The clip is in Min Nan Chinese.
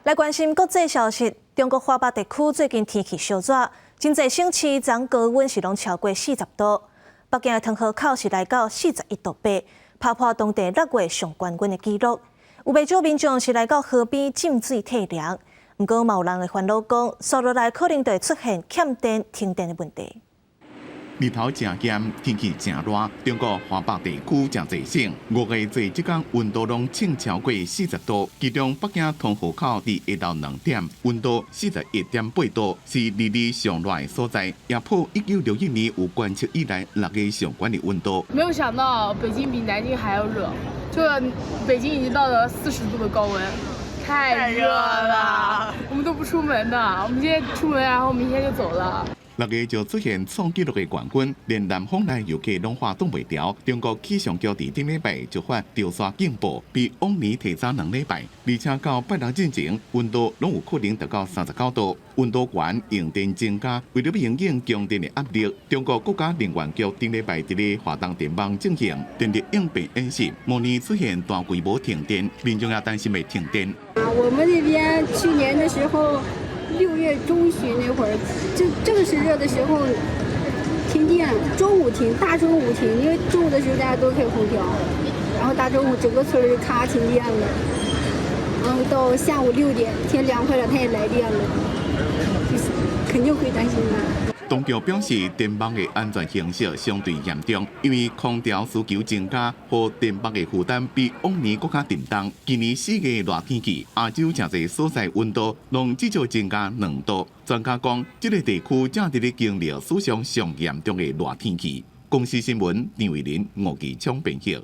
來關心國際消息，中國華北地區最近天氣燒熱，真濟省市昨高溫是攏超過40度。北京的通河口是來到41.8度，拍破當地6月上懸溫的紀錄。有袂少民眾是來到河邊浸水退涼，毋過嘛有人會煩惱講，紲落來可能就會出現欠電、停電的問題。日頭誠炎，天氣誠熱，中國華北地區誠濟省，5月這這工溫度攏衝超過40度，其中北京通河口佇下晝2點，溫度41.8度，是歷來上熱的所在，也破1961年有觀測以來6月上懸的溫度。沒有想到北京比南京還要熱，就北京已經到了40度的高溫，太熱了，我們都不出門的，我們今天出門，然後明天就走了。6月就出現創紀錄的高溫，連南方來遊客攏話擋袂牢。中國氣象局佇頂禮拜就發潮沙警報，比往年提早2禮拜，而且到拜六進前，溫度攏有可能達到39度。溫度懸，用電增加，為著欲因應供電的壓力，中國國家能源局頂禮拜佇咧華東電網進行電力應變演習，模擬出現大規模停電，民眾也擔心會停電。我們那邊去年的時候，6月中旬那會兒，就正是熱的時候，停電，中午停，大中午停，因為中午的時候大家都開空調，然後大中午整個村兒咔停電了，然後到下午6點天涼快了，它也來電了，就是肯定會擔心的。當局表示，電網的安全形勢相對嚴重，因為空調需求增加，予電網的負擔比往年閣較沉重。今年4月熱天氣，亞洲誠濟所在溫度攏至少增加2度。專家講，這个地區正佇咧經歷史上上嚴重的熱天氣。公視新聞張慧琳、吳其昌編譯。